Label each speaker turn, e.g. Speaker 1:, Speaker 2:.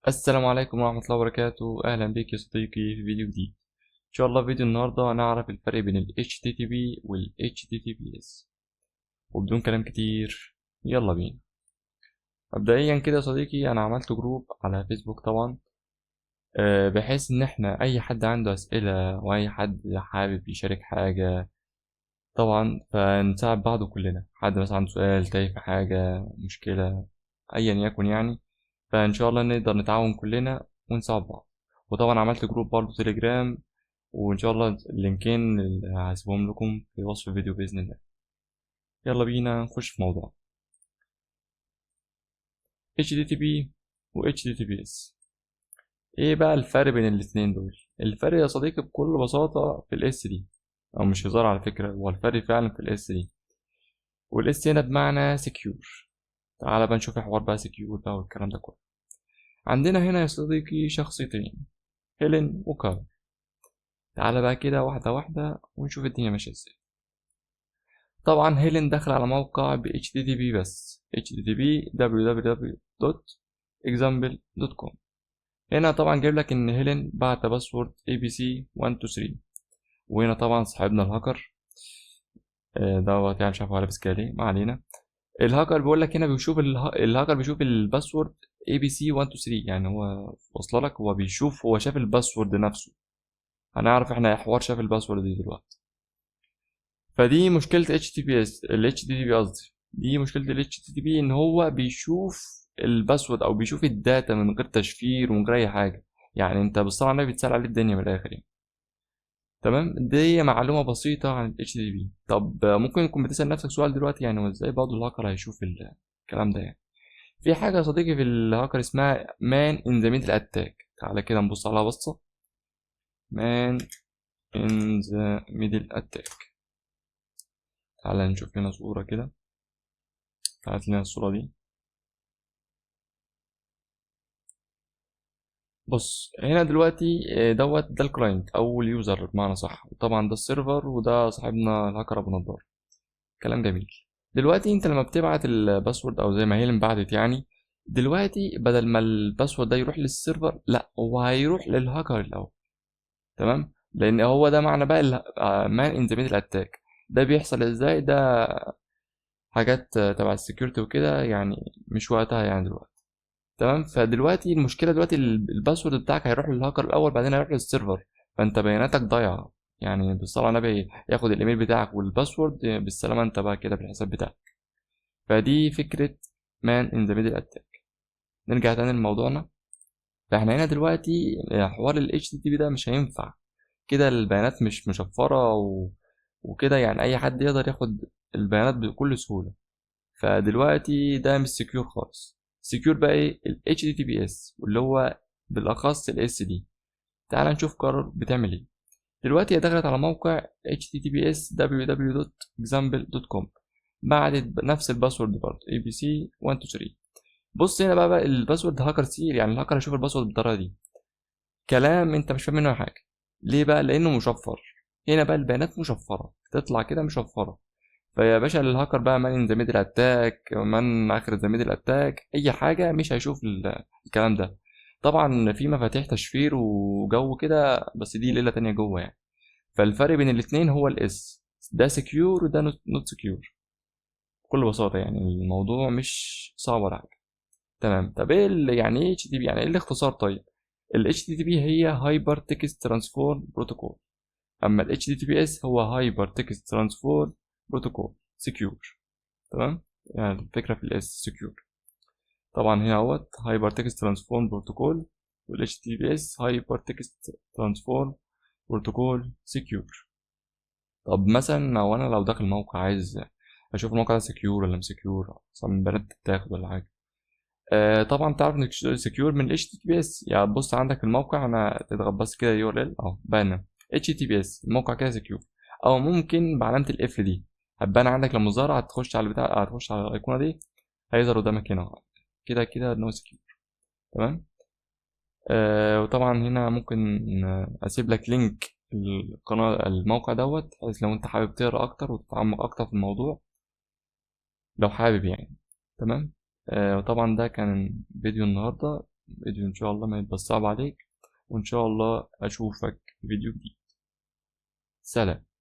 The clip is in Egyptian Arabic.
Speaker 1: السلام عليكم ورحمة الله وبركاته. أهلا بك يا صديقي في فيديو جديد. إن شاء الله فيديو النهاردة هنعرف الفرق بين ال HTTP وال HTTPS، وبدون كلام كتير يلا بينا. مبدئيا كده يا صديقي أنا عملت group على فيسبوك طبعا، بحيث إن إحنا أي حد عنده أسئلة وأي حد حابب يشارك حاجة طبعا فنساعد بعض كلنا. حد مثلا عنده سؤال، تايه في حاجة، مشكلة، أيا يكن يعني، فإن شاء الله نقدر نتعاون كلنا ونساعد بعض. وطبعا عملت group برضه تليجرام، وإن شاء الله اللينكين اللي هسيبهم لكم في وصف الفيديو بإذن الله. يلا بينا نخش في موضوع HTTP و HTTPS. ايه بقى الفرق بين الاتنين دول؟ الفرق يا صديقي بكل بساطة في ال S دي، او مش هزار على فكرة، هو الفرق فعلا في ال S دي، وال S هنا بمعنى secure. تعالى بقى نشوف حوار بقى secure بقى والكلام ده كله. عندنا هنا يا صديقي شخصيتين، هيلين وكارل. تعالى بقى كده واحدة واحدة ونشوف الدنيا ماشية ازاي. طبعا هيلين داخل على موقع ب HTTP بس، HTTP www.example.com. هنا طبعا جايب لك ان هيلين بعت password ABC 123، وهنا طبعا صاحبنا الهاكر، دوت يعني مش عارف هو لابس كده ليه، ما علينا. الهاكر بيقول لك هنا بيشوف الهاكر بيشوف ال password ABC 123، يعني هو وصل لك، هو بيشوف، هو شاف ال password نفسه. هنعرف احنا حوار شاف ال password دي دلوقتي. فدي مشكلة HTTPS، ال HTTP قصدي، دي مشكلة ال HTTP ان هو بيشوف ال password او بيشوف ال data من غير تشفير ومن غير اي حاجة، يعني انت بالصلاة على النبي بتسهل عليه الدنيا من الاخر يعني. تمام، دي معلومة بسيطة عن ال HTTP. طب ممكن يكون بتسأل نفسك سؤال دلوقتي، يعني هو ازاي برضه الهاكر هيشوف الكلام ده؟ يعني في حاجة يا صديقي في الهاكر اسمها man in the middle attack. تعالى كده نبص عليها بصة. man in the middle attack، تعالى نشوف لنا صورة كده. تعالى لنا الصورة دي. بص هنا دلوقتي، دوت ده ال client او ال user بمعنى صح، وطبعا ده ال server، وده صاحبنا الهاكر ابو نضاره. كلام جميل. دلوقتي انت لما بتبعت ال password او زي ما هي اللي بعتت، يعني دلوقتي بدل ما ال password ده يروح لل server، لا هو هيروح للهاكر الاول. تمام، لان هو ده معنى بقى man in the middle attack. ده بيحصل ازاي؟ ده حاجات تبع ال security وكده، يعني مش وقتها يعني دلوقتي. تمام، فدلوقتي المشكله دلوقتي ال password بتاعك هيروح للهاكر الاول، بعدين هيروح لل server، فانت بياناتك ضايعه. يعني بالصلاه على النبي ياخد الايميل بتاعك وال password، بالسلامه انت بقى كده بالحساب بتاعك. فدي فكره man in the middle attack. نرجع تاني لموضوعنا. فاحنا هنا دلوقتي حوار ال HTTP ده مش هينفع كده، البيانات مش مشفره وكده، يعني اي حد يقدر ياخد البيانات بكل سهوله. فدلوقتي ده مش secure خالص. secure بقى ايه؟ ال HTTPS، واللي هو بالاخص ال S دي. تعال نشوف كارل بتعمل ايه دلوقتي. هي دخلت على موقع https www.example.com، بعتت نفس ال password برضه ABC 123. بص هنا بقى ال password hacker see، يعني الهاكر هيشوف ال password بالطريقه دي، كلام انت مش فاهم منه حاجه. ليه بقى؟ لانه مشفر. هنا بقى البيانات مشفره، تطلع كده مشفره. فيا باشا الهاكر بقى man in the middle attack، man اخر the middle attack، اي حاجه، مش هيشوف الكلام ده. طبعا في مفاتيح تشفير وجو كده، بس دي ليله تانية جوه يعني. فالفرق بين الاتنين هو ال S، ده secure وده not secure بكل بساطه، يعني الموضوع مش صعب ولا حاجه. تمام، طب ايه اللي يعني ايه HTTP؟ يعني ايه الاختصار؟ طيب ال HTTP هي Hyper Text Transfer Protocol، اما ال HTTPS هو Hyper Text Transfer Protocol Secure. تمام، يعني الفكره في ال S secure. طبعا هنا اهوت Hyper Text Transfer Protocol، وال HTTPS Hyper Text Transfer Protocol Secure. طب مثلا لو انا لو داخل موقع عايز اشوف الموقع ده secure ولا مش secure، مثلا بيانات بتتاخد ولا حاجه، طبعا تعرف انك secure من HTTPS. يعني بص عندك الموقع، انا تضغط بس كده URL اهو بان HTTPS، الموقع كده secure. او ممكن بعلامه ال F دي هتبان عندك لما ظهر، هتخش على البتاع، هتخش على الايقونه دي، هيظهر قدامك هنا كده كده ان هو secure. تمام، وطبعا هنا ممكن اسيب لك link القناه الموقع دوت، بحيث لو انت حابب تقرا اكتر وتتعمق اكتر في الموضوع لو حابب يعني. تمام، وطبعا ده كان فيديو النهارده. فيديو ان شاء الله ما يبقى صعب عليك، وان شاء الله اشوفك في فيديو جديد. سلام.